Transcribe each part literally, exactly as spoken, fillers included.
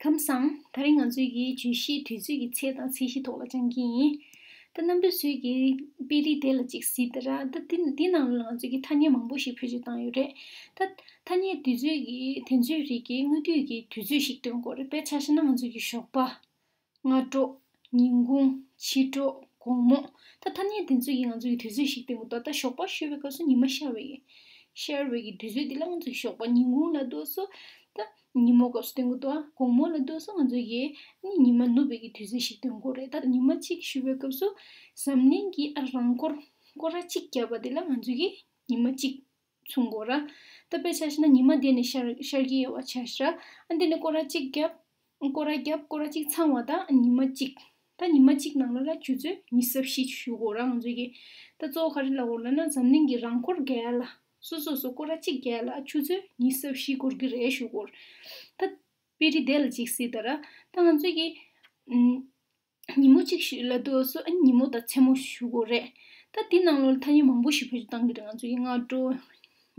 ཁམས་བཟང་། ད་རིང་ང་ཚོའི་གི་བརྗོད་གཞི་དུས་ཚོད་ཀྱི་ཚད་དང་ཚད་གཞི་ཐོག་ལ་སྦྱང་གི་ཡིན། ད་རྣམ་པ་ཚོས་ཀྱི་དཔེ་རིས་དེ་ལ་ཅིག་གཟིགས་དང་ར། ད་འདི་འདི་ནང་ལ་ང་ཚོས་ཀྱི་ཐ་སྙད་མང་པོ་ཞིག་བེད་སྤྱོད་བཏང་ཡོད་རེད། ད་ཐ་སྙད་དེ་ཚོའི་གི་དེ་ཚོའི་རིགས་ཀྱི་སྔ་དུས་ཀྱི་དུས་ཚོད་ཞིག་སྟོན་དགོས་རེད། དཔེར་ཆ་བཞག་ན་ང་ཚོས་ཀྱི་ཞོགས་པ། སྔ་དྲོ། ཉིན་གུང་། ཕྱི་དྲོ། དགོང་མོ། ད་ཐ་སྙད་དེ་ཚོ་ཡིས་ང་ཚོ་གི་དུས་ཚོད་ཞིག་སྟོན་གྱི་འདུག་ད་ཞོགས་པ་ཞུ་བའི་སྐབས་སུ་ཉི་མ་ཤར་བའི་ཤར་བའི་གི་དུས་ཚོད་འདི་ལ་ང་ཚོ་ཞོགས་པ། ཉིན་གུང་ལབ་དུས་སུ་ད་ཉིན་མོ་སྐབས་སུ་སྟོན་གྱི་འདུག་དགོང་མོ་ལབ་དུས་སུ་ང་ཚོ་གི་ནི་ཉི་མ་ནུབ་པའི་གི་དུས་ཚོད་ཞིག་སྟོན་གྱི་རེད། ད་ཉི་མ་གཅིག་ཞུ་བའི་སྐབས་སུ་འཛམ་གླིང་གི་ཨ་རང་འཁོར་སྐོར་ར་གཅིག་བརྒྱབ་པ་འདི་ལ་ང་ཚོ་གི་ཉི་མ་གཅིག་མཚོན་གྱི་ར། ད་དཔེར་ཆ་བཞག་ན་ཉི་མ་འདི་ནས་ཤར་ཤར་གྱི་ཡོད་པ་ཆ་བཞག་ར། ཨ་འདི་ནས་སྐོར་ར་གཅིག་བརྒྱབ། སྐོར་ར་བརྒྱབ། སྐོར་ར་གཅིག་ཚང་བ་དང་ཉི་མ་གཅིག་ད་ཉི་མ་གཅིག་ནང་ལོགས་ལ་ཆུ་ཚོད་ཉི་ཤུ་རྩ་བཞི་ཞུ་གི་ཡོད་ར། ང་ཚོ་གི་ད་གཙོ་བོ་ག་རེ་ལབ་ཀྱི་ཡོད་ལབ་ན་འཛམ་གླིང་གི་རང་འཁོར་བརྒྱབ་ཡ་ལ་སོ་སོ་སོ་སྐོར་ར་གཅིག་བརྒྱབ་ཡ་ལ་ཆུ་ཚོད་ཉི་ཤུ་རྩ་བཞི་འགོར་གྱི་རེད་ཞུ་གི་ཡོད་ར། ད་དཔེ་རིས་དེ་ལ་ཅིག་གཟིགས་དང་ར། ད་ང་ཚོ་གི་ཨམ། ཉིན་མོ་གཅིག་ཞུ་ལབ་དུས་སུ་ཨ་ནི་ཉིན་མོ་དང་མཚན་མོ་ཞུ་གི་ཡོད་རེད། ད་དེ་ནང་ལོགས་ལ་ཐ་སྙད་མང་པོ་ཞིག་བེད་སྤྱོད་བཏང་གི་རེད། ང་ཚོ་གི་སྔ་དྲོ།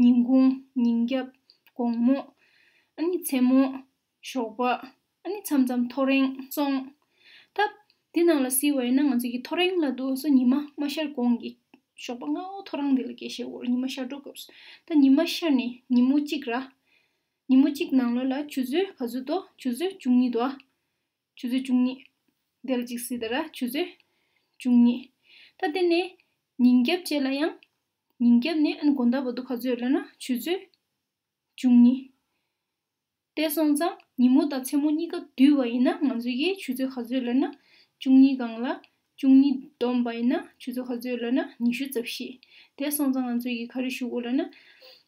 ཉིན་གུང་། ཉིན་རྒྱབ། དགོང་མོ། ཨ་ནི་མཚན་མོ། ཞོགས་པ། ཨ་ནི་མཚམས་མཚམས་ཐོ་རེངས་སོང་། ད་དེ་ནང་ལ་གཟིགས་པ་ཡིན་ན་ང་ཚོ་གི་ཐོ་རེངས་ལབ་དུས་སུ་ཉི་མ་མ་ཤར་གོང་གི་ཞོགས་པ་སྔ་པོ་ཐོ་རངས་དེ་ལ་སྐད་བཤད་ཡོད་རེད། ཉི་མ་ཤར་འགྲོ་སྐབས་སུ། ད་ཉི་མ་ཤར་ནས་ཉིན་མོ་གཅིག་ར། ཉིན་མོ་གཅིག་ནང་ལོགས་ལ་ཆུ་ཚོད་ག་ཚོད་འདུག་ཆུ་ཚོད་བཅུ་གཉིས་འདུག་ཨ། ཆུ་ཚོད་བཅུ་གཉིས། དེ་ལ་ཅིག་གཟིགས་དང་ར། ཆུ་ཚོད་བཅུ་གཉིས། ད་དེ་ནས་ཉིན་རྒྱབ་བྱས་ལ་ཡང་། ཉིན་རྒྱབ་ནས་ཨ་ནི་དགོང་དག་བར་དུ་ག་ཚོད་ཡོད་ལབ་ན་ཆུ་ཚོད་བཅུ་གཉིས། དེ་སོང་ཙང་ཉིན་མོ་དང་མཚན་མོ་གཉིས་ཀ་བསྡུས་པ་ཡིན་ན་ང་ཚོ་གི་ཆུ་ཚོད་ག་ཚོད་ལབ་ན་བཅུ་གཉིས་སྒང་ལ་བཅུ་གཉིས་བསྡོམས་པ་ཡིན་ན་ཆུ་ཚོད་ག་ཚོད་ལབ་ན་ཉི་ཤུ་རྩ་བཞི། དེ་སོང་ཙང་ང་ཚོ་གི་ག་རེ་ཞུ་དགོས་ལབ་ན་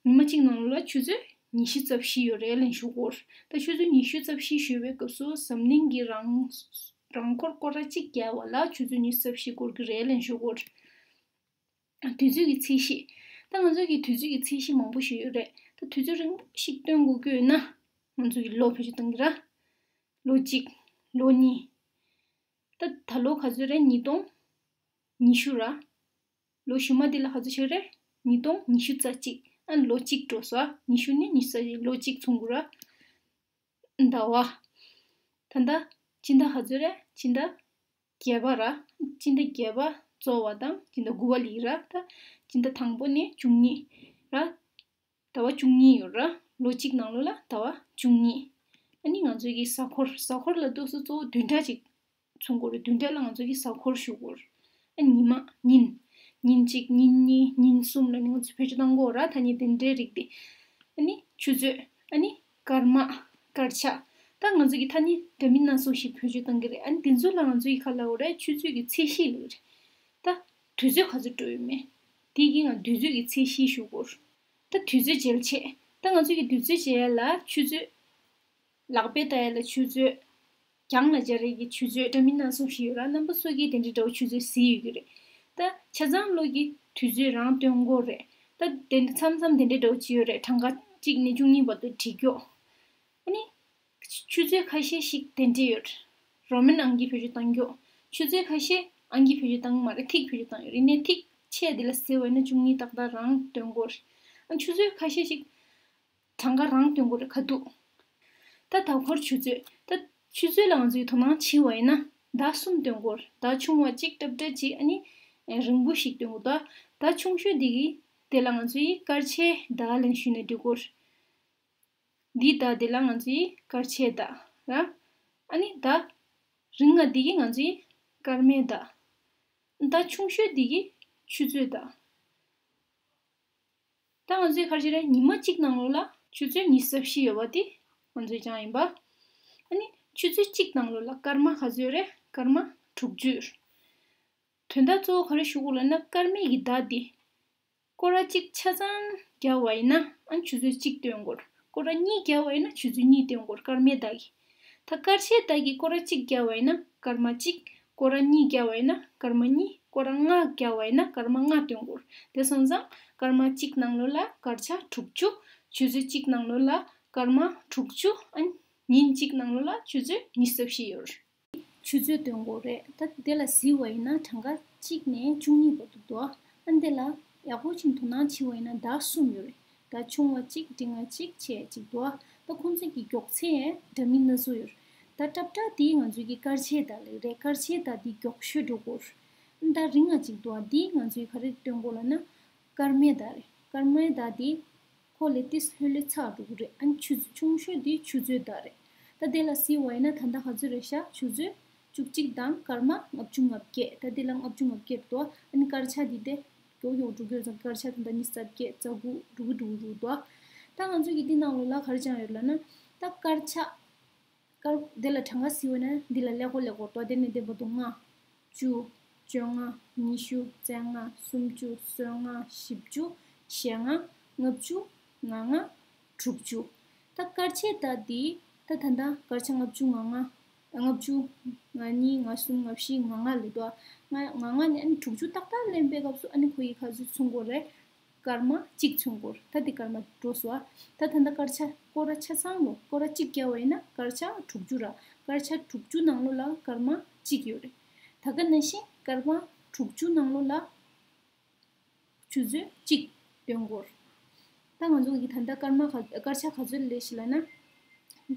ཉི་མ་གཅིག་ནང་ལ་ཆུ་ཚོད་ཉི་ཤུ་རྩ་བཞི་ཡོད་རེད་ལབ་ཞུ་དགོས། ད་ཆུ་ཚོད་ཉི་ཤུ་རྩ་བཞི་ཞུ་བའི་སྐབས་སུ་འཛམ་གླིང་གི་རང་རང་འཁོར་སྐོར་ར་གཅིག་བརྒྱབ་པ་ལ་ཆུ་ཚོད་ཉི་ཤུ་རྩ་བཞི་འགོར་གི་རེད་ལབ་ཞུ་དགོས། དུས་ཚོད་ཀྱི་ཚད་གཞི། ད་ང་ཚོ་གིས་དུས་ཚོད་ཀྱི་ཚད་གཞི་མང་པོ་ཞིག་ཡོད་རེད། ད་དུས་ཚོད་རིང་པོ་ཞིག་སྟོན་དགོས་ཀྱི་ཡོད་ན། ང་ཚོ་གིས་ལོ་བེད་སྤྱོད་གཏོང་གི་ར། ལོ་གཅིག་ལོ་གཉིས། ད་ད་ལོ་ག་ཚོད་རེད། ཉིས་སྟོང་ཉི་ཤུ་ར། ལོ་གཞུག་མ་དེ་ལ་ག་ཚོད་ཞིག་རེད། ཉིས་སྟོང་ཉི་ཤུ་རྩ་གཅིག་ཨ་ལོ་གཅིག་འགྲོ་སོང་ཨ། ཉི་ཤུ་ནས་ཉི་ཤུ་རྩ་གཅིག་ལོ་གཅིག་མཚོན་གྱི་ར། ཟླ་བ། ད་ལྟ་སྤྱི་ཟླ་ག་ཚོད་རེད། སྤྱི་ཟླ་བརྒྱད་པ་ར། སྤྱི་ཟླ་བརྒྱད་པ་རྫོགས་པ་དང་སྤྱི་ཟླ་དགུ་པ་ལ་ཡིན་ར། ད་སྤྱི་ཟླ་དང་པོ་ནས་བཅུ་གཉིས་ར། ཟླ་བ་བཅུ་གཉིས་ཡོད་ར། ལོ་གཅིག་ནང་ལོགས་ལ་ཟླ་བ་བཅུ་གཉིས། ཨ་ནི་ང་ཚོའི་གི་གཟའ་འཁོར། གཟའ་འཁོར་ལབ་དུས་སུ་གཙོ་བོ་བདུན་ཕྲག་ཅིག་མཚོན་གྱི་ཡོད་རེད། བདུན་ཕྲག་ལ་ང་ཚོ་གི་གཟའ་འཁོར་ཞུ་གི་ཡོད་རེད། ཨ་ཉི་མ། ཉིན། ཉིན་གཅིག་ཉིན་གཉིས། ཉིན་གསུམ་ལབ་ནས་ང་ཚོ་བེད་སྤྱོད་གཏང་གི་ཡོད་ར། ཐ་སྙད་དེ་འདྲའི་རིགས་དེ། ཨ་ནི་ཆུ་ཚོད། ཨ་ནི་སྐར་མ། སྐར་ཆ། ད་ང་ཚོ་གི་ཐ་སྙད་འདྲ་མིན་སྣ་ཚོགས་ཤིག་བེད་སྤྱོད་གཏང་གི་རེད། ཨ་ནི་དེ་ཚོ་ལ་ང་ཚོ་གི་ག་ལབ་དགོས་རེད། ཆུ་ཚོད་ཀྱི་ཚད་གཞི་ལབ་ཀྱི་རེད། ད་དུས་ཚོད་ག་ཚོད་འགྲོ་ཡོད་མེད། དེ་གི་ང་དུས་ཚོད་ཀྱི་ཚད་གཞི་ཞུ་གི་ཡོད་རེད། ད་དུས་ཚོད་འཇལ་ཆས། ད་ང་ཚོ་གི་དུས་ཚོད་འཇལ་ཡ་ལ་ཆུ་ཚོད། ལག་པས་བལྟ་ཡ་ལ་ཆུ་ཚོད། གྱང་ལ་སྦྱར་ཡ་གི་ཆུ་ཚོད། འདྲ་མིན་སྣ་ཚོགས་ཤིག་ཡོད་ར། རྣམ་པ་ཚོ་གིས་དེ་འདྲའི་འདྲ་བོ་ཆུ་ཚོད་གཟིགས་ཡོད་ཀྱི་རེད། ད་ཆ་ཚང་ལོ་གི་དུས་ཚོད་རང་སྟོན་གྱི་ཡོད་རེད། ད་དེ་འདྲ་མཚམས་མཚམས་དེ་འདྲའི་འདྲ་བོ་ཅིག་ཡོད་རེད། གྲངས་ཀ་གཅིག་ནས་བཅུ་གཉིས་བར་དུ་བྲིས་ཀྱོག་ཨ་ནི། ཆུ་ཚོད་ཁ་ཤས་ཤིག་དེ་འདྲ་ཡོད་རེད། རོ་མན་ཨང་ཀི་བེད་སྤྱོད་གཏང་ཀྱོག་ཆུ་ཚོད་ཁ་ཤས་ཨང་ཀི་བེད་སྤྱོད་གཏང་གི་མ་རེད། ཐིག་བེད་སྤྱོད་གཏང་ཡོད་རེད། ཡིན་ནའི་ཐིག་ཆེ་དེ་ལ་གཟིགས་པ་ཡིན་ན་བཅུ་གཉིས་ཏག་ཏག་རང་སྟོན་གྱི་ཡོད་རེད། ཨ་ཆུ་ཚོད་ཁ་ཤས་ཤིག་གྲངས་ཀ་རང་སྟོན་གྱི་ཡོད་རེད། ཁ་ཐུག་ད་ཟླ་འཁོར་ཆུ་ཚོད། ད་ཆུ་ཚོད་ལ་ང་ཚོས་དོ་སྣང་བྱེད་པ་ཡིན་ན་ཟླ་གསུམ་སྟོན་གྱི་ཡོད་རེད། ཟླ་ཆུང་བ་གཅིག་སྲབ་འདྲ་གཅིག་ཨ་ནི་རིང་པོ་ཞིག་སྟོན་གྱི་ཡོད། ད་ཟླ་ཆུང་ཤོས་དེ་གི་དེ་ལ་ང་ཚོས་སྐར་ཆའི་ཟླ་ལབ་ཞུས་ན་འགྲིག་གི་ཡོད་རེད། འདིའི་ཟླ་དེ་ལ་ང་ཚོས་སྐར་ཆའི་ཟླ་ར། ཨ་ནི་ཟླ་རིང་ང་དེ་གི་ང་ཚོས་སྐར་མའི་ཟླ། ཟླ་ཆུང་ཤོས་དེ་གི་ཆུ་ཚོད་ཟླ། ད་ང་ཚོས་ག་རེ་བྱས་རེད། ཉི་མ་གཅིག་ནང་ལོགས་ལ་ཆུ་ཚོད་ཉི་ཤུ་རྩ་བཞི་ཡོད་པ་དེ་ང་ཚོས་སྦྱངས་ཡིན་པ། ཨ་ནི་ཆུ་ཚོད་གཅིག་ནང་ལོགས་ལ་སྐར་མ་ག་ཚོད་རེད། སྐར་མ་དྲུག་ཅུ། དོན་དག་གཙོ་བོ་ག་རེ་ཞུ་དགོས་ལབ་ན་སྐར་མའི་གི་ཟླ་དེ། སྐོར་ར་གཅིག་ཆ་ཚང་བརྒྱབ་པ་ཡིན་ན་ཨ་ཆུ་ཚོད་གཅིག་སྟོན་གྱི་ཡོད་རེད། སྐོར་ར་གཉིས་བརྒྱབ་པ་ཡིན་ན་ཆུ་ཚོད་གཉིས་སྟོན་གྱི་ཡོད་རེད། སྐར་མའི་ཟླ་གི། ད་སྐར་ཆའི་ཟླ་གི་སྐོར་ར་གཅིག་བརྒྱབ་པ་ཡིན་ན་སྐར་མ་གཅིག་སྐོར་ར་གཉིས་བརྒྱབ་པ་ཡིན་ན་སྐར་མ་གཉིས། སྐོར་ར་ལྔ་བརྒྱབ་པ་ཡིན་ན་སྐར་མ་ལྔ་སྟོན་གྱི་ཡོད་རེད། དེ་སོང་ཙང་སྐར་མ་གཅིག་ནང་ལོགས་ལ་སྐར་ཆ་དྲུག་ཅུ། ཆུ་ཚོད་གཅིག་ནང་ལོགས་ལ་སྐར་མ་དྲུག་ཅུ། ཨ་ཉིན་གཅིག་ནང་ལོགས་ལ་ཆུ་ཚོད་ཉི་ཤུ་རྩ་བཞི་ཡོད་རེད། ཆུ་ཚོད་སྟོན་གྱི་ཡོད་རེད། ད་དེ་ལ་གཟིགས་པ་ཡིན་ན་གྲངས་ཀ་གཅིག་ནས་བཅུ་གཉིས་བར་དུ་འདུག་ཨ་འདི་ལ་ཡག་པོ་ཅིག་དོ་སྣང་བྱེད་པ་ཡིན་ན་ཟླ་གསུམ་ཡོད་རེད། ཟླ་ཆུང་བ་གཅིག་འབྲིང་བ་གཅིག་ཆེ་གཅིག་འདུག་ད་ཁོང་ཚོ་གི་མགྱོགས་ཚད་འདྲ་མིན་སྣ་ཚོགས་ཡོད་རེད། ད་ཏྲབ་ཏྲ་དེ་ང་ཚོའི་གི་སྐར་ཆའི་བརྡ་ལེགས་རེད། སྐར་ཆའི་བརྡ་དེ་མགྱོགས་ཤོས་འགྲོ་གོ། ད་རིང་ང་ཅིག་འདུག་ཨ། དེ་ང་ཚོའི་ག་རེ་སྟོན་གོ་ལབ་ན། སྐར་མའི་བརྡ་རེད། སྐར་མའི་བརྡ་དེ་ཁོ་ལས་ཏིས་ལྷོད་ལྷོད་ཚ་འགྲོ་གི་རེད། ཨ་ནི་ཆུ་ཚོད་ཆུང་ཤོས་དེ་ཆུ་ཚོད་བརྡ་རེད། ད་དེ་ལ་གཟིགས་པ་ཡིན་ན་ད་ལྟ་ག་ཚོད་རེད་ཤག་ཆུ་ཚོད་བཅུ་གཅིག་དང་སྐར་མ་ལྔ་བཅུ་ང་བརྒྱད། ད་དེ་ལ་ལྔ་བཅུ་ང་བརྒྱད་འདུག་ཨ་ནི་སྐར་ཆ་དེ་དེ་མགྱོགས་མགྱོགས་འགྲོ་གི་ཡོད་ཙང་སྐར་ཆ་དེ་ད་ཉི་ཤུ་རྩ་བརྒྱད་རྩ་དགུ་འགྲོ་གི་འགྲོ་གི་འགྲོ་གི་འདུག་ད་ང་ཚོ་གི་འདི་ནང་ལོགས་ལ་ག་རེ་སྦྱངས་ཡོད་ལབ་ན། ད་སྐར་ཆ། སྐར་འདི་ལ་གྲངས་ཀ་གཟིགས་པ་ན་འདི་ལ་ཀླད་ཀོར་ཀླད་ཀོར་འདུག་དེ་ནས་འདི་བར་དུ་ལྔ། བཅུ། བཅོ་ལྔ། ཉི་ཤུ། རྩ་ལྔ། སུམ་ཅུ། སོ་ལྔ། བཞི་བཅུ། ཞེ་ལྔ། ལྔ་བཅུ། ང་ལྔ། དྲུག་ཅུ། ད་སྐར་ཆའི་བརྡ་འདི་ད་ད་ལྟ་སྐར་ཆ་ལྔ་བཅུ་ང་ལྔ། ལྔ་བཅུ། ང་གཉིས། ང་གསུམ། ང་བཞི། ང་ལྔ་ལབ་འདུག་ང་ང་ལྔ་ནས་ཨ་ནི་དྲུག་ཅུ་ཏག་ཏག་ལེན་པའི་སྐབས་སུ་ཨ་ནི་ཁོ་ཡི་ག་ཚོད་མཚོན་གོ་རེད། སྐར་མ་གཅིག་མཚོན་གོ། ད་འདི་སྐར་མ་འགྲོ་སོང་ཨ། ད་ད་ལྟ་སྐར་ཆ་སྐོར་ར་ཆ་ཚང་ལོ་སྐོར་ར་གཅིག་བརྒྱབ་པ་ཡིན་ན་སྐར་ཆ་དྲུག་ཅུ་ར། སྐར་ཆ་དྲུག་ཅུ་ནང་ལོགས་ལ་སྐར་མ་གཅིག་ཡོད་རེད། ད་ག་ནང་བཞིན་སྐར་མ་དྲུག་ཅུ་ནང་ལོགས་ལ་ཆུ་ཚོད་གཅིག་སྟོན་གོ། ད་ང་ཚོ་གི་ད་ལྟ་སྐར་མ་ག་སྐར་ཆ་ག་ཚོད་ལས་ཤི་ལབ་ན།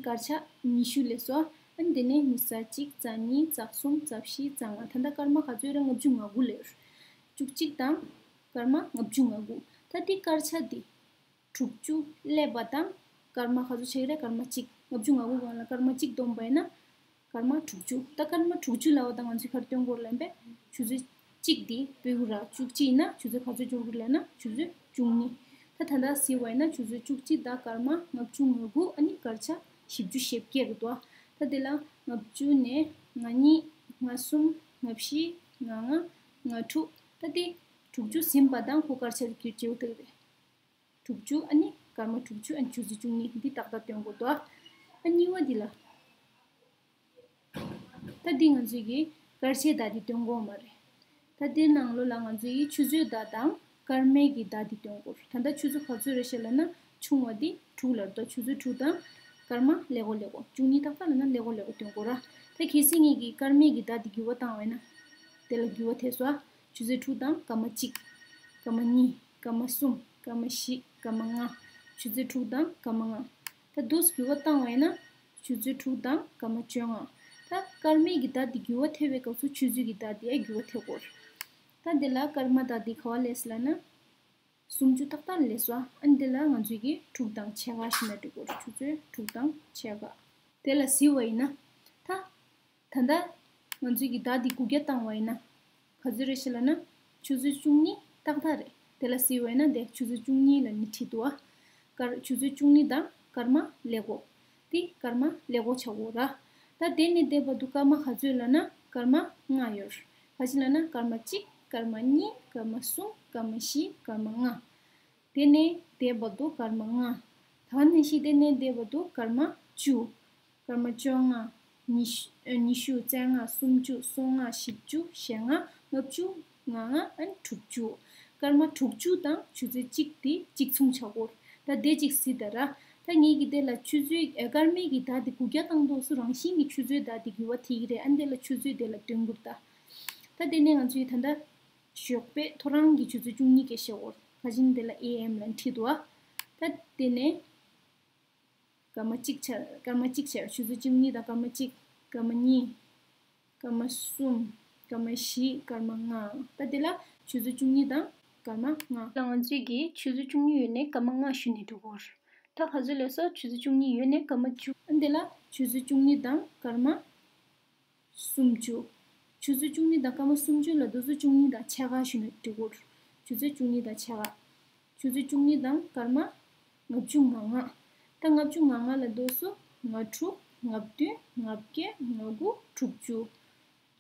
སྐར་ཆ་ཉི་ཤུ་ལས་སོ། ཨ་ནི་དེ་ནས་ཉི་ཤུ་རྩ་གཅིག་རྩ་གཉིས། རྩ་གསུམ། རྩ་བཞི། རྩ་ལྔ། ད་ལྟ་སྐར་མ་ག་ཚོད་རེད། ལྔ་བཅུ་ང་དགུ་ལས། བཅུ་གཅིག་དང་སྐར་མ་ལྔ་བཅུ་ང་དགུ། ད་འདི་སྐར་ཆ་འདི་དྲུག་ཅུ་སླེབས་པ་དང་སྐར་མ་ག་ཚོད་ཆགས་ཀྱི་རེད། སྐར་མ་གཅིག་ལྔ་བཅུ་ང་དགུ་སྒང་ལ་སྐར་མ་གཅིག་བསྡོམས་པ་ཡིན་ན་སྐར་མ་དྲུག་ཅུ། ད་སྐར་མ་དྲུག་ཅུ་ལབ་པ་དང་ང་ཚོས་ག་རེ་སྟོན་གོ་ལབ་པས། ཆུ་ཚོད་གཅིག་འདི་སྤོ་གི་ར། བཅུ་གཅིག་ཡིན་ན་ཆུ་ཚོད་ག་ཚོད་འབྱོར་གི་ལབ་ན་ཆུ་ཚོད་བཅུ་གཉིས། ད་ད་ལྟ་གཟིགས་པ་ཡིན་ན་ཆུ་ཚོད་བཅུ་གཅིག་དང་སྐར་མ་ལྔ་བཅུ་ང་དགུ། ཨ་ནི་སྐར་ཆ་བཞི་བཅུ་ཞེ་བརྒྱད་རེད་འདུག་ད་དེ་ལ་ལྔ་བཅུ་ནས་ང་གཉིས། ང་གསུམ། ང་བཞི། ང་ལྔ། ང་དྲུག་ད་དེ་དྲུག་ཅུ་ཟིན་པ་དང་ཁོ་སྐར་ཆ་གི་བརྗེ་པོ་དེ་རེད། དྲུག་ཅུ། ཨ་ནི་སྐར་མ་དྲུག་ཅུ། ཨ་ནི་ཆུ་ཚོད་བཅུ་གཉིས། འདི་ཏག་ཏག་སྟོན་གོ་འདུག་ཨ་གཉིས་པ་འདི་ལ། ད་འདི་ང་ཚོས་ཀྱི་སྐར་ཆའི་བརྡ་འདི་སྟོན་གོ་མ་རེད། ད་འདི་ནང་ལོགས་ལ་ང་ཚོས་ཀྱི་ཆུ་ཚོད་བརྡ་དང་སྐར་མའི་གི་བརྡ་འདི་སྟོན་གོ། ད་ལྟ་ཆུ་ཚོད་ག་ཚོད་རེད་ཤག་ལབ་ན་ཆུང་བ་འདི་དྲུག་ལབ་འདུག་ཆུ་ཚོད་དྲུག་དང་སྐར་མ་ཀླད་ཀོར་ཀླད་ཀོར། བཅུ་གཉིས་ཏག་ཏག་ལབ་ན་ཀླད་ཀོར་ཀླད་ཀོར་སྟོན་གོ་ར། ད་གལ་སྲིད་ངེད་ཀྱིས་སྐར་མའི་གི་བརྡ་འདི་འགྱུར་བ་བཏང་བ་ཡིན་ན། དེ་ལ་འགྱུར་བ་ཐེབས་སོང་ཨ། ཆུ་ཚོད་དྲུག་དང་སྐར་མ་གཅིག་སྐར་མ་གཉིས། སྐར་མ་གསུམ། སྐར་མ་བཞི། སྐར་མ་ལྔ། ཆུ་ཚོད་དྲུག་དང་སྐར་མ་ལྔ། ད་འདུག་སེ་འགྱུར་བ་བཏང་བ་ཡིན་ན། ཆུ་ཚོད་དྲུག་དང་སྐར་མ་བཅོ་ལྔ། ད་སྐར་མའི་གི་བརྡ་འདི་འགྱུར་བ་ཐེབས་པའི་སྐབས་སུ་ཆུ་ཚོད་ཀྱི་བརྡ་འདི་ཡང་འགྱུར་བ་ཐེབས་གོ། ད་འདི་ལ་སྐར་མ་བརྡ་འདི་ག་པར་སླེབས་སོང་ལབ་ན། སུམ་ཅུ་ཏག་ཏག་སླེབས་སོང་ཨ། ཨ་ནི་འདི་ལ་ང་ཚོས་ཀྱི་དྲུག་དང་ཕྱེད་ཀ་ཞུས་ན་འགྲིག་གོ། ཆུ་ཚོད་དྲུག་དང་ཕྱེད་ཀ། དེ་ལ་གཟིགས་པ་ཡིན་ན། ད། ད་ལྟ་ང་ཚོས་ཀྱི་བརྡ་འདི་དགུ་བརྒྱ་བཏང་བ་ཡིན་ན། ག་ཚོད་རེད་ཤག་ལབ་ན། ཆུ་ཚོད་བཅུ་གཉིས་ཏག་ཏག་རེད། དེ་ལ་གཟིགས་པ་ཡིན་ན་དེ་ཆུ་ཚོད་བཅུ་གཉིས་ལབ་ནས་བྲིས་འདུག་ཨ། སྐར་ཆུ་ཚོད་བཅུ་གཉིས་དང་སྐར་མ་ཀླད་ཀོར། དེ་སྐར་མ་ཀླད་ཀོར་ཆགས་ཡོད་ར། ད་དེ་ནས་དེ་བར་དུ་སྐར་མ་ག་ཚོད་ལབ་ན་སྐར་མ་ལྔ་ཡོད། ག་ཅི་ལབ་ན་སྐར་མ་གཅིག་སྐར་མ་གཉིས། སྐར་མ་གསུམ། སྐར་མ་བཞི། སྐར་མ་ལྔ། དེ་ནས་དེ་བར་དུ་སྐར་མ་ལྔ། ད་ནས་ཤི་དེ་ནས་དེ་བར་དུ་སྐར་མ་བཅུ། སྐར་མ་བཅོ་ལྔ། ཉི་ཤུ། ཨ། ཉི་ཤུ། རྩ་ལྔ། སུམ་ཅུ། སོ་ལྔ། བཞི་བཅུ། ཞེ་ལྔ། ལྔ་བཅུ། ང་ལྔ། ཨ་ནི་དྲུག་ཅུ། སྐར་མ་དྲུག་ཅུ་དང་ཆུ་ཚོད་གཅིག་དེ་གཅིག་མཚུངས་ཆགས་ཡོད། ད་དེ་གཅིག་གཟིགས་དང་ར། ད་ངེད་ཀྱིས་དེ་ལ་ཆུ་ཚོད། ཨ། སྐར་མའི་གི་བརྡ་དེ་དགུ་བརྒྱ་བཏང་དུས་སུ་རང་བཞིན་གྱི་ཆུ་ཚོད་བརྡ་དེ་འགྱུར་བ་ཐེབས་ཀྱི་རེད། ཨ་ནི་དེ་ལ་ཆུ་ཚོད་དེ་ལ་སྟོན་དགོས་ད། ད་དེ་ནས་ང་ཚོས་ད་ལྟ། ཞོགས་པའི་ཐོ་རངས་ཀྱི་ཆུ་ཚོད་བཅུ་གཉིས་སྐད་བཤད་འོར། ག་ཅིན་དེ་ལ་ཨེ་ཨེམ་ལ་འཁྲིད་འདུག་ཨ། ད་དེ་ནས་སྐར་མ་གཅིག་ཆ་སྐར་མ་གཅིག་ཆ་ཆུ་ཚོད་བཅུ་གཉིས་དང་སྐར་མ་གཅིག་སྐར་མ་གཉིས། སྐར་མ་གསུམ། སྐར་མ་བཞི། སྐར་མ་ལྔ། ད་དེ་ལ་ཆུ་ཚོད་བཅུ་གཉིས་དང་སྐར་མ་ལྔ། ད་ང་ཚོས་ཀྱིས་ཆུ་ཚོད་བཅུ་གཉིས་ཡོལ་ནས་སྐར་མ་ལྔ་ཞུས་ནས་འགྲོ་གི་ཡོད། ད་ག་ཚོད་ལབ་སོང་། ཆུ་ཚོད་བཅུ་གཉིས་ཡོལ་ནས་སྐར་མ་བཅུ། ཨ་འདི་ལ་ཆུ་ཚོད་བཅུ་གཉིས་དང་སྐར་མ་སུམ་ཅུ། ཆུ་ཚོད་བཅུ་གཉིས་དང་སྐར་མ་སུམ་ཅུ་ལ་དུས་ཚོད་བཅུ་གཉིས་དང་ཕྱེད་ཀ་ཞུས་ན་འགྲིག་གོ། ཆུ་ཚོད་བཅུ་གཉིས་དང་ཕྱེད་ཀ། ཆུ་ཚོད་བཅུ་གཉིས་དང་སྐར་མ་ལྔ་བཅུ་ང་ལྔ། ད་ལྔ་བཅུ་ང་ལྔ་ལ་དུས་ཚོད་ལྔ་དྲུག་ལྔ་བདུན་ལྔ་བརྒྱད་ལྔ་དགུ་དྲུག་ཅུ།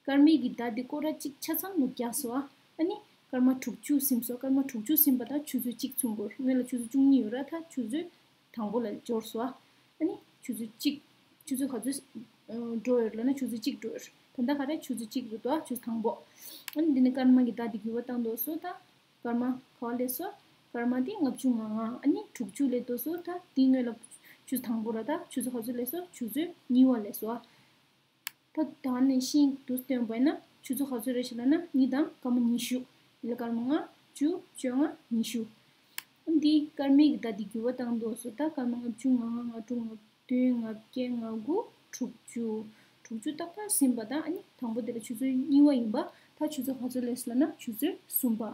སྐར་མའི་གི་བརྡ་འདི་སྐོར་ར་གཅིག་ཆ་ཚང་ལོ་རྒྱག་སོང་ཨ། ཨ་ནི་སྐར་མ་དྲུག་ཅུ་ཟིན་སོང་། སྐར་མ་དྲུག་ཅུ་ཟིན་པ་དང་ཆུ་ཚོད་གཅིག་མཚུངས་གོ། སྔོན་ལ་ཆུ་ཚོད་བཅུ་གཉིས་ཡོད་ར། ད་ཆུ་ཚོད་དང་པོ་ལ་འབྱོར་སོང་ཨ། ཨ་ནི་ཆུ་ཚོད་གཅིག་ཆུ་ཚོད་ག་ཚོད་འགྲོ་ཡོད་ལབ་ན་ཆུ་ཚོད་གཅིག་འགྲོ་ཡོད། ད་ལྟ་ག་རེ་ཆུ་ཚོད་གཅིག་རེད་དོ། ཆུ་ཚོད་དང་པོ། ཨ་ནི་འདི་ནི་སྐར་མ་གི་བརྡ་འདི་འགྱུར་བ་བཏང་འདུག་སོ། ད་སྐར་མ་ག་པར་སླེབས་སོང་། སྐར་མ་འདི་ལྔ་བཅུ་ང་ལྔ། ཨ་ནི་དྲུག་ཅུ་སླེབས་འདུག་སོ། ད་འདི་སྔོན་ལ་ཆུ་ཚོད་དང་པོ་ར། ད་ཆུ་ཚོད་ག་ཚོད་སླེབས་སོང་། ཆུ་ཚོད་གཉིས་པ་སླེབས་སོང་། ད་ད་ནས་ཤིན་ཏུ་སྟོན་པ་ཡིན་ན་ཆུ་ཚོད་ག་ཚོད་རེད་ཤག་ལབ་ན་གཉིས་དང་སྐར་མ་ཉི་ཤུ། ཡིན་ལ་སྐར་མ་ལྔ་བཅུ་བཅོ་ལྔ་ཉི་ཤུ། འདི་སྐར་མའི་གི་བརྡ་འདི་འགྱུར་བ་བཏང་འདུག་སོ། ད་སྐར་མ་ལྔ་བཅུ་ང་ལྔ་ལྔ་དྲུག་ལྔ་བདུན་ལྔ་བརྒྱད་ལྔ་དགུ་ དྲུག་ཅུ། དྲུག་ཅུ་ཏག་ཏག་ཟིན་པ་དང་། ཨ་ནི་དང་པོ་དེ་ལ་ཆུ་ཚོད་གཉིས་པ་ཡིན་པ། ད་ཆུ་ཚོད་ག་ཚོད་སླེབས་སོང་ལབ་ན་ཆུ་ཚོད་གསུམ་པ།